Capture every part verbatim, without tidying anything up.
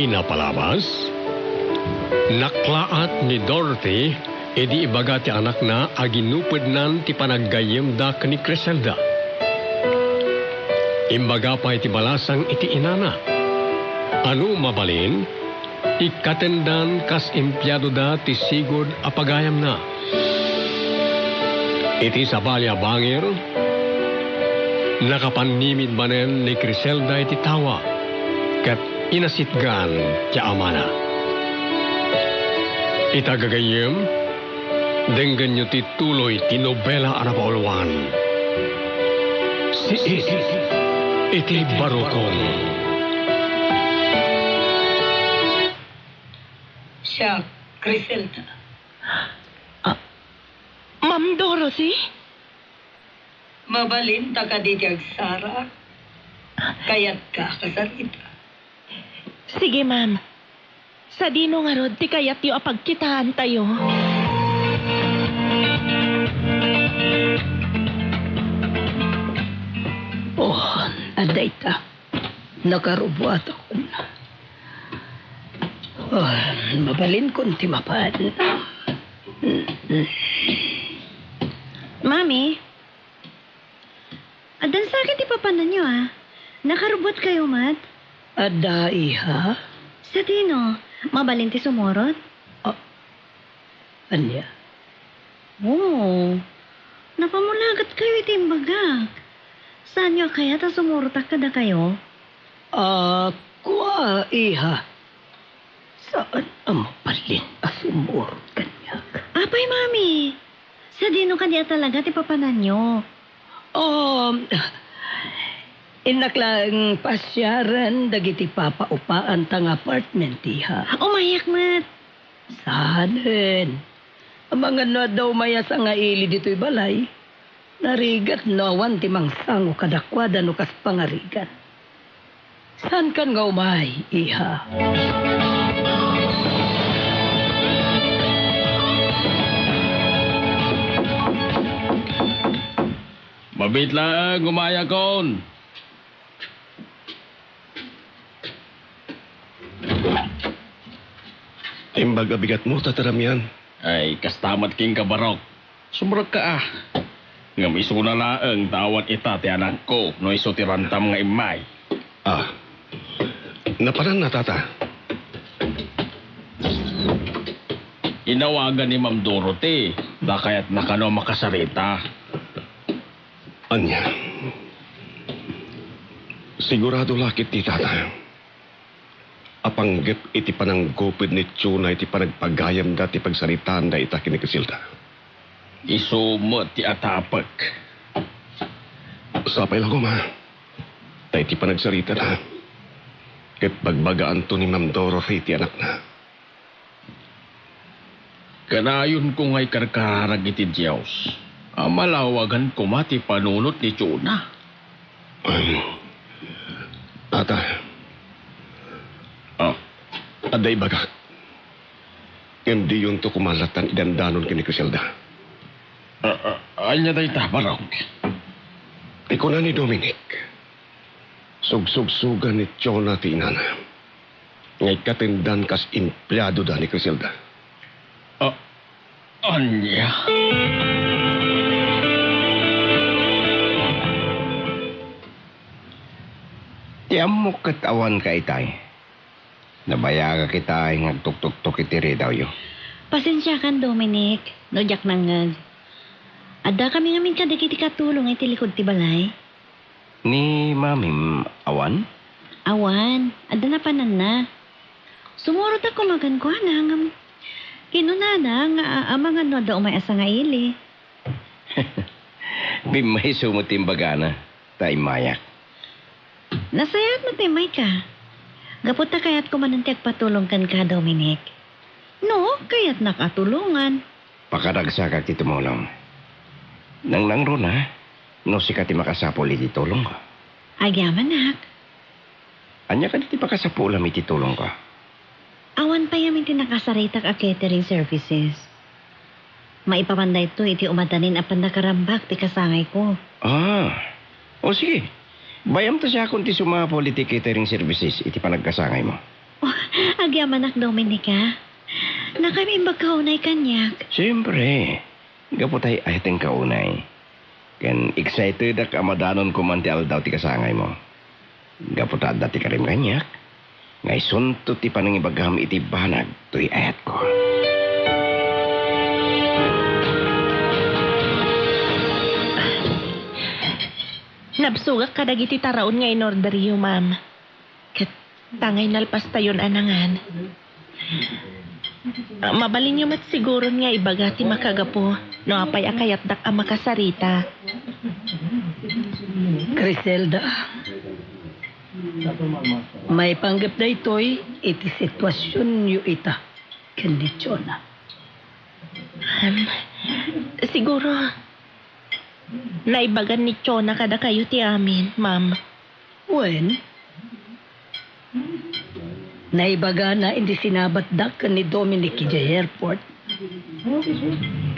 Napalabas, naklaat ni Dorothy idi ibaga ti anakna a ginupednan ti panaggayyemda ken ni Criselda. Imbaga pay ti balasang iti inana. Ano mabalin, ikkatendan kas empleadoda ti sigud a pagayamna. Iti sabali a bangir, nakapannimid manen ni Criselda iti tawa ket inasitgan ti amana. Ita gagayyem, denggenyo ti tuloy ti nobela a napauluan. Siit iti barukon. Siak, Criselda. Ah, Ma'am Dorothy? Mabalin ta kadi ti agsara? Kayatka a kasarita? Sige, ma'am. Sadino ngarud ti kayatyo a pagkitaantayo? Oh, adda ita. Nakarubuatakon. Oh, mabalinkon ti mapan. Mami, addan sakit ti papananyo, a? Nakarubuatkayo met? Adda, iha. Sadino? Mabalin ti sumurot? Ah, ania? Oo. Napamulagatkayo iti imbagak. Saanyo a kayat a sumurotak kadakayo? Ah, kua, iha. Saan a mabalin a sumurot kaniak? Apay, Mami, sadino kadi a talaga ti papananyo? Um, innak laeng pasiaren dagiti papaupaanta nga apartment, iha. Umayak met. Saanen. Amangan no adda umay a sangaili ditoy balay. Narigat no awan ti mangsango kadakuada no kas pangarigan. Saankan nga umay, iha? Mabiit laeng, umayakon. Imbag a bigatmo, Tata Damian. Ay, kasta met kenka, Barok. Sumrekka, a. Ngem isuna laeng ta awan ita ti anakko no isu ti rantam nga immay. Ah. Napananna, Tata. Inawagan ni Ma'am Dorothy, ta kayatna kano a makasarita. Ania? Sigurado la ketdi, Tata, a panggep iti panangguped ni Chona iti panagpagayamda ti pagsaritaanda ita ken ni Criselda? Isu met ti atapek. Sapay la koma ta iti panagsaritada, ket bagbagaanto ni Ma'am Dorothy ti anakna. Kanayonko nga ikarkararag iti Dios a malawagan koma ti panunot ni Chona. Tata. Ah. Adda ibagak. Ngem diyonto koma lattan idandanon ken ni Criselda. Ah, ah, ania dayta, Barok? Ti kuna ni Dominic, sugsugsugan ni Chona ti inana nga ikkatendan kas empleadoda ni Criselda. Ah, ania? Ti ammok ket awanka itay. Nabayagak itay nga agtuktoktok iti ridawyo. Pasensiakan, Dominic, no diak nangngeg. Addakami ngamin kadagiti katulong iti likud ti balay. Ni mamim awan? Awan. Adda napananna. Sumurotak koma kenkuana ngem kinunana nga amangan no adda umay a sangaili. Bimmayso met ti imbagana, ta immayak. Nasayaat met ta immayka. Gapu ta kayatko manen ti agpatulong kenka, Dominic. No, kayatnak a tulongan. Pakaragsakak ti tumulong. Nangnangruna, no sika ti makasapul iti tulongko. Agyamanak. Ania kadi ti pakasapulam iti tulongko? Awan pay amin ti nakasaritak a catering services. Maipapan daytoy iti umadanin a pannakarambak ti kasangayko. Ah. O sige. Bayam ta siakon ti sumapul iti catering services iti panagkasangaymo. Oh, Amanak Dominica, nakaimbag ka unay kaniak. Siyempre, gapu tay ayatenka unay. Ken excitedak a madanonko man ti aldaw ti kasangaymo. Gapu ta adda ti karim kaniak, nga isunto ti panangibagam iti banag toy ayatko. Nabsogak kadagiti taraon nga inorderyo, ma'am. Ket tangay nalpastayon a nangan. Ah, mabalinyo met siguron nga ibaga ti makagapu no apay a kayatdak a makasarita. Criselda, maipanggep daytoy iti situasionyo ita ken ni Jonah. Em, siguro, naibagan ni Jonah kadakayo ti amin, ma'am. Wen, naibagana iti sinabatda ken ni Dominic idiay airport.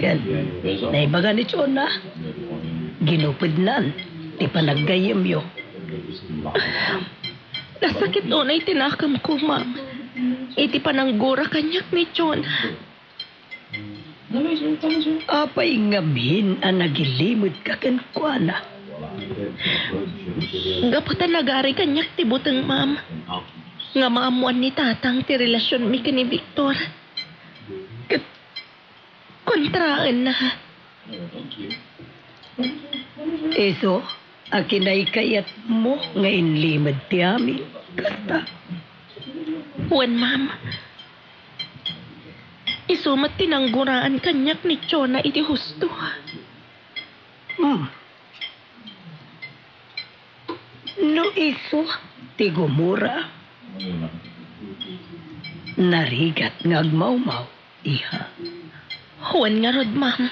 Ken naibaga ni Jonah, ginupednan ti panaggayyemyo. Nasakit unay ti nakamko, ma'am, iti pananggura kaniak ni Jonah. Apay ngamin a nagilimedka kenkuana? Gapu ta nagari kaniak ti buteng, ma'am, nga maammoan ni tatang ti relasionmi ken ni Victor. Ket kontraenna. Isu a kinaykayatmo nga inlimed ti amin, kasta? Wen, ma'am. Isu met ti nangguraan kaniak ni Jonah iti husto. Hmm. No isu ti gumura, narigat nga agmawmaw, iha. Wen ngarud, ma'am.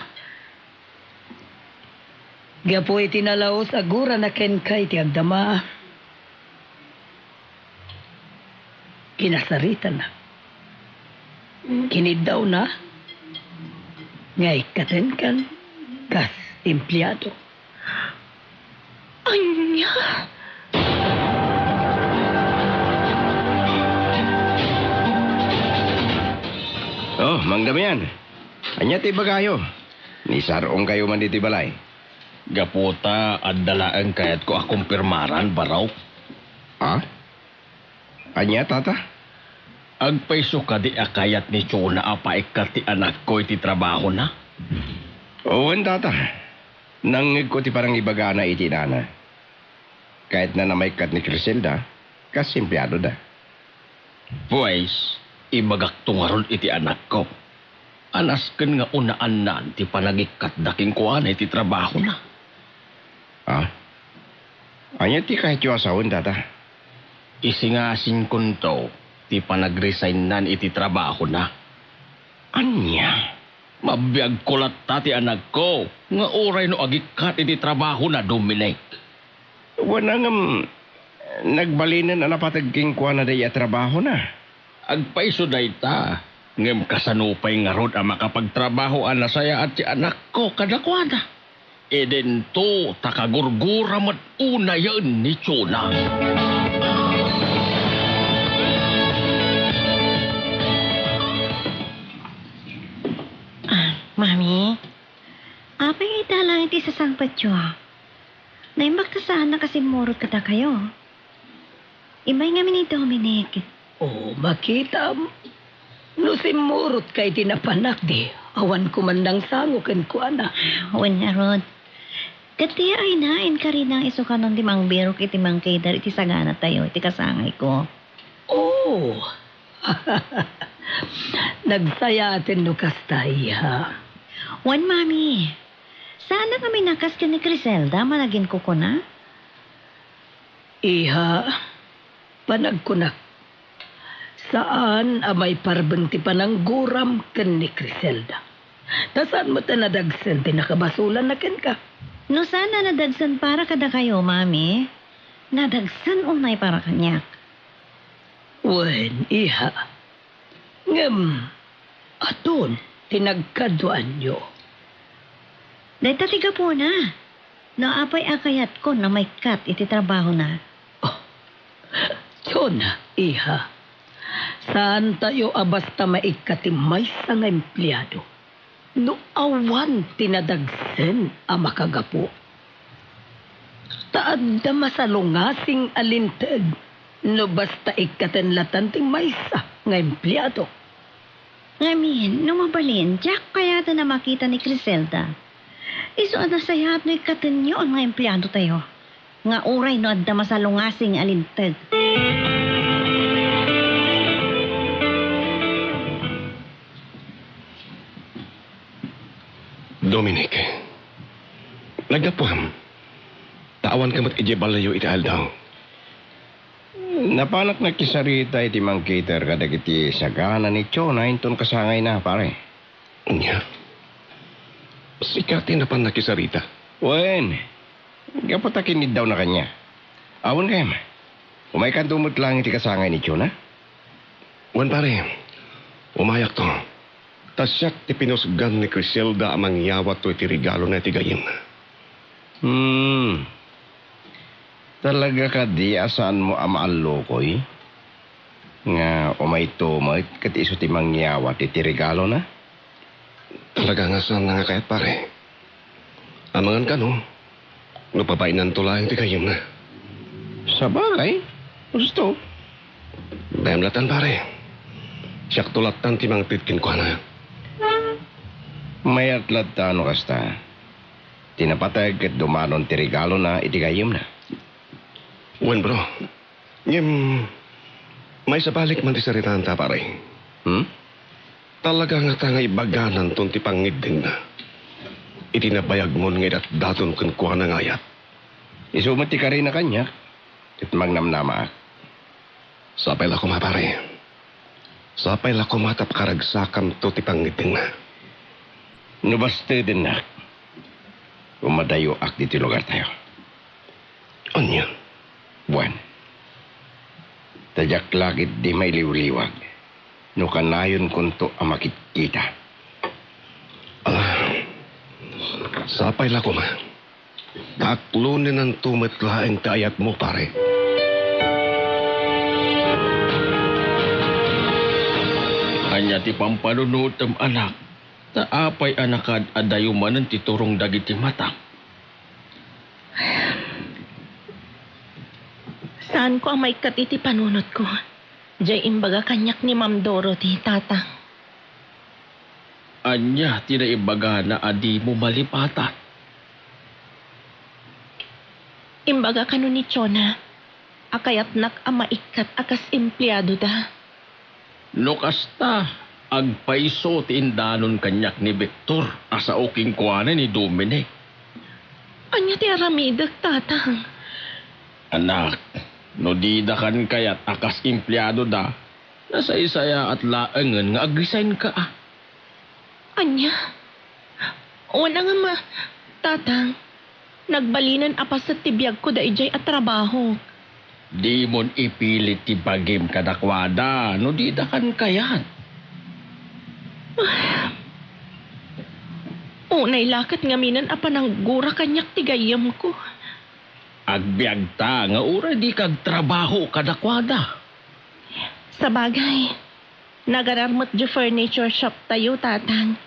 Gapu iti nalaus a gurana kenka iti agdama, kinasaritana, kiniddawna nga ikkatenkan kas empleado. Ania? Oh, Mang Damian. Ania ti ibagayo? Nisar-ongkayo man ditoy balay? Gapu ta adda laeng kayatko a kumpirmaran, Barok. Ha? Ania, Tata? Agpayso kadi a kayat ni Jonah a paikkat ti anakko iti trabahona? Wen, Tata. Nangngegko ti panangibagana iti inana. Kayatna a maikkat ni Criselda kas empleadoda. Pues, ibagakto ngarud iti anakko a nasken nga unaannan ti panagikkatda kenkuana iti trabahona. Ah? Ania ti kayatyo a sawen, Tata? Isingasinkonto ti panagresignan iti trabahona. Ania? Mabiagko latta ti anakko nga uray no agikkat iti trabahona, Dominic. Wen, ngem nagbalinen a napateg kenkuana daydi a trabahona. Agpayso dayta, ngem kasano pay ngarud a makapagtrabaho a nasayaat ti anakko kadakuada? Idinto ta kagurgura met unayen ni Jonah. Ah, Mami, apay ita laeng ti sasangpetyo? Naimbag ta saan a simmurot kadakayo. Immay ngamin ni Dominic. Oh, makitam. No simmurot ka iti napanak, di awan ko man nangsango kenkuana. Wen ngarud. Ket ti ayna, inkarina isu kanon ti mangbirok iti mangkeder iti saganatayo iti kasangayko. Oh! Nagsayaaten no kasta, iha. Wen, Mami. Saan a ngamin a kas ken ni Criselda a managinkukuna? Iha, panagkunak, saan a maiparben ti panangguram ken ni Criselda. Ta saan met a nadagsen ti nakabasolanna kenka. No saan a nadagsen para kadakayo, Mami, nadagsen unay para kaniak. Wen, iha. Ngem, adun ti nagkaduaanyo. Dayta ti gapuna. No apay a kayatkon a maikkat iti trabahona. Oh, Jonah, iha. Saantayo a basta maikkat ti maysa nga empleado no awan ti nadagsen a makagapu. Ta adda masalungasing a linteg no basta ikkaten latan ti maysa nga empleado. Ngamin, no mabalin, diak kayaten a makita ni Criselda. Isu a nasayaat no ikkatenyo nga empleadotayo, nga uray no adda masalungasing a linteg. Dominic, naggapuam. Ta awanka met idiay balay iti aldaw. Napanak nakisarita iti mangkiter kadagiti sagana ni Chona inton kasangayna, pare. Ania? Sika ti napan nakisarita? Wen, gapu ta kiniddawna kaniak. Awan kayam. Umaykanto met laeng iti kasangay ni Chona? Wen, pare. Umayakto. Ta siak ti pinusgan ni Criselda a mangyawatto iti regalona iti gayyemna. Hmm. Talaga kadi a saanmo a maallukoy nga umayto met ket isu ti mangyawat iti regalona? Talaga nga saanna nga kayat, pare. Amangan kano, no pabainanto laeng ti gayyemna. Sabagay, husto. Dayam latan, pare. Siakto latan ti mangted kenkuana. Mayat latta no kasta. Ti napateg ket dumanon ti regalona iti gayyemna. Wen, bro. Ngem, maisabalik man ti saritaanta, pare. Hmm? Talaga ngata nga ibagananton ti pangngeddengna iti nabayagmon nga idatdaton kenkuana nga ayat? Isu met ti karina kaniak, ket magnamnamaak. Sapay la koma, pare. Sapay la koma ta pakaragsakanto ti pangngeddengna. No bastedennak, umadayoak ditoy lugartayo. Ania? Wen. Ta diak la ketdi mailiwliwag no kanayonkonto a makitkita. Ah, sapay la koma. Taklonenanto met laeng ti ayatmo, pare. Ania ti pampanunotem, anak? Ta apay a nakaad-adayo manen ti turong dagiti matam? Saanko a maikkat iti panunotko. Diay imbaga kaniak ni Ma'am Dorothy, Tatang. Ania ti naibagana a dimo malipatan? Imbaga kano ni Chona a kayatnak a maikkat a kas empleadoda. No kasta, agpayso ti indanon kaniak ni Victor a sao kenkuana ni Dominic. Ania ti aramidek, Tatang? Anak, no didakan kayat a kas empleadoda, nasaysayaat laengen nga agresignka. Ania? Wen a ngem, Tatang, nagbalinen a paset ti biagko daydiay a trabaho. Dimon ipilit ti bagim kadakuada no didakan kayat. Unay la ket ngaminen a pananggura kaniak ti gayyemko. Agbiagta nga uray dika agtrabaho kadakuada. Sabagay, nagarar met diay furniture shop tayo, Tatang.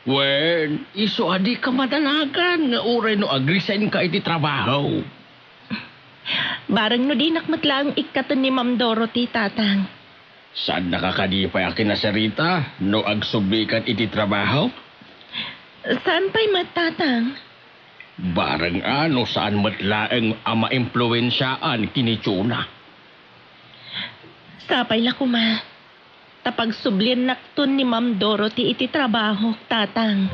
Wen, isu a dika madanagan nga uray no agresignka iti trabaho. Bareng no dinak met laeng ikkaten ni Ma'am Dorothy, Tatang. Saannaka kadi pay a kinasarita no agsublikan iti trabaho? Saan pay met, Tatang? Bareng a no saan met laeng a maimpluensiaan ken ni Chona. Sapay la koma ta pagsubliennakton ni Ma'am Dorothy iti trabahok, Tatang.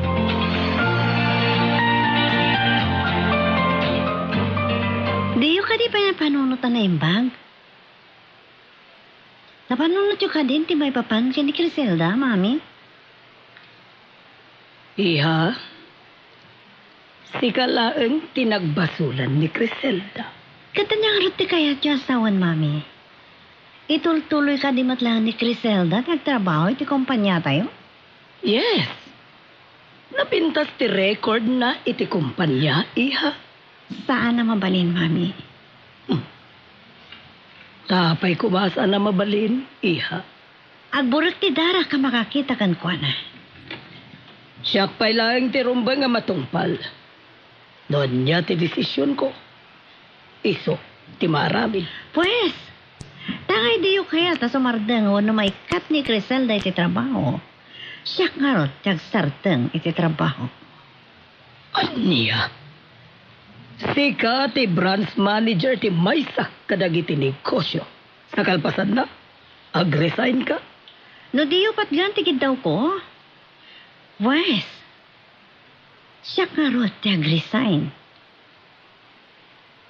Diyo kadi pay napanunot a naimbag? Napanunotyo kadin ti maipapan ken ni Criselda, Mami? Iha, sika laeng ti nagbasolan ni Criselda. Ket ania ngarud ti kayatyo a sawen, Mami? Itultuloy kadi met laeng ni Criselda ti agtrabaho iti kompaniatayo? Yes. Napintas ti record na iti kompania, iha. Saan a mabalin, Mami. Hmm. Apay koma a saan a mabalin, iha. Agburek ti darak a makakita kenkuana. Siak pay laeng ti rumbeng a matungpal. No ania ti desisionko, isu ti maaramid. Pues, ta kayatyo kayat a sumardeng wenno maikkat ni Criselda iti trabaho, siak ngarud ti agsardeng iti trabaho. Ania? Sika ti branch manager ti maysa kadagiti negosio. Sa kalpasanna, agresign ka? No diyo patgan ti kiddawko, pues, siak ngarud ti agresign.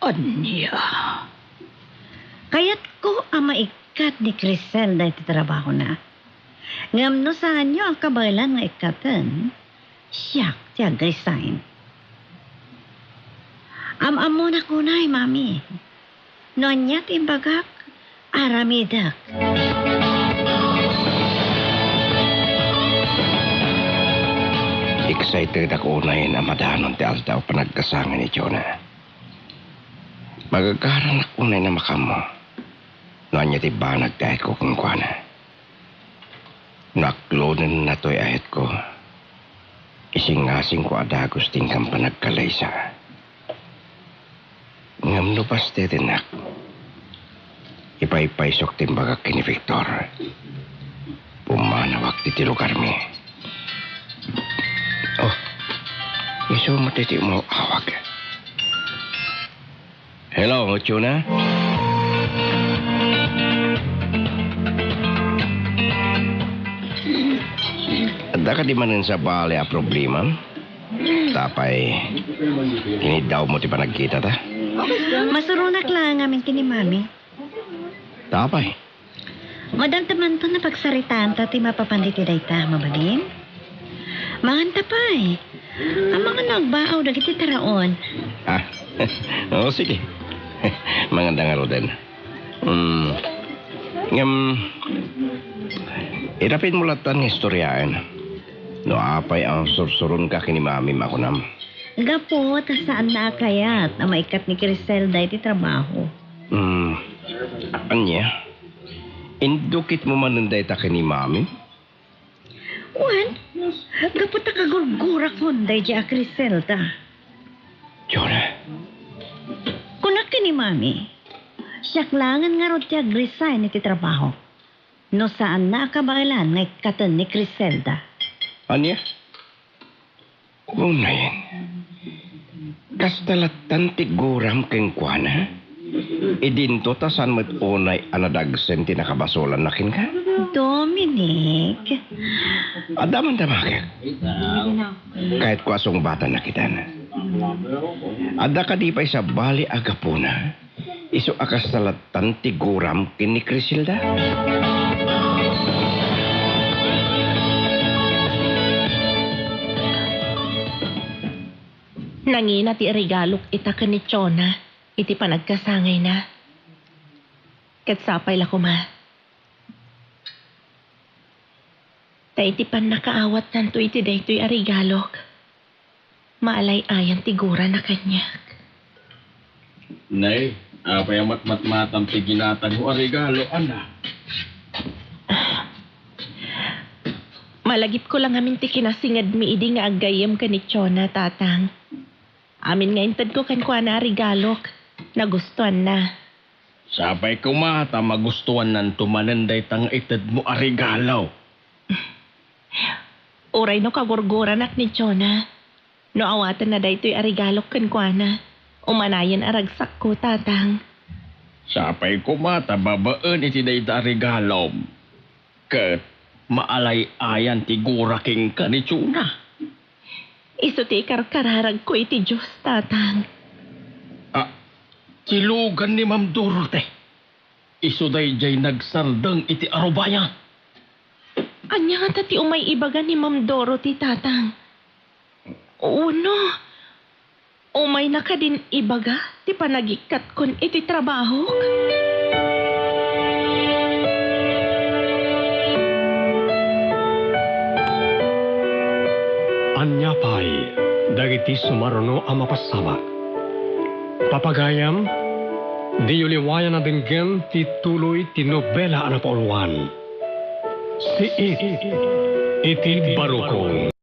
Ania? Kayatko a maikkat ni Criselda iti trabahona. Ngem no saanyo a kabaelan nga ikkaten, siak ti agresign. Am-ammonak unay, Mami. No ania ti imbagak, aramidek. Excitedak unayen a madanon ti aldaw panagkasangay ni Jonah. Magagaranak unayen a makaammo no ania ti banag ti ayatko kenkuana. No aklonenna toy ayatko, isingasingko a dagus ti inkan panagkalaysa. Ngem no pastetennak, ipaypaysok ti imbagak ken ni Victor. Pumanawak ti, ti lugarmi. Oh, isu met ti umaw-awag. Hello, Jonah? Adda kadi manen sabali a problema? Tapay, iniddawmo ti panagkitata? Masuronak laeng ngamin ken ni Mami. Tapay? Madamdamanto a pagsaritaanta ti mapapan iti dayta, mabalin? Manganta pay. Amangan no agbaaw dagiti taraon. Ah, oo, sige. Manganda ngaruden. Hmm. Ngem, irapidmo lattan nga istoriaen no apay a sursuronka ken ni Mamim a kunam. Gapu ta saanna a kayat a maikkat ni Criselda iti trabaho. Hmm. Ania? Indukitmo manen dayta ken ni Mami? Wen, gapu ta kagurgurakon daydiay a Criselda. Jonah. Kunak ken ni Mami, siak laengen ngarud ti agresign iti trabaho. No saanna a kabaelan nga ikkaten ni Criselda. Ania? Unayen, kasta lattan ti guram kenkuana? Idinto ta saan met unay a nadagsen ti nakabasolanna kenka? Dominic. Adda man damakek. Kayatko a sungbatannak itan. Adda kadi pay sabali a gapuna? Isu a kasta lattan ti guram ken ni Criselda? Nangina ti regalok ita ken ni Jonah iti panagkasangayna. Ket sapay la koma. Ta iti pannakaawatnanto iti daytoy a regalok, maalay-ayan ti gurana kaniak. Nay, apay a matmatmatam ti ginatangmo a regalo, ana? Malagipko la ngamin ti kinasingedmi idi nga aggayyem ken ni Jonah, Tatang. Amin nga intedko kenkuana a regalok, nagustoanna. Sapay koma ta magustoannanto manen dayta nga itedmo a regalo. Uray no kagurguranak ni Jonah, no awatenna daytoy a regalok kenkuana, umanayen a ragsakko, Tatang. Sapay koma ta babaen iti dayta a regalom. Ket maalay-ayan ti gura kenka ni Jonah. Isu ti ikarkararagko iti Dios, Tatang. Ah, ti lugan ni Ma'am Dorothy. Isu daydiay nagsardeng iti arubayan. Ania ngata ti umay ibaga ni Ma'am Dorothy, Tatang? Uno, umayna kadin ibaga ti panagikkatkon iti trabahok? Ania pay dagiti sumaruno a mapasabak? Papagayam, diyo liwayan a denggen ti tuloy ti nobela a napauluan. Siit iti barukong.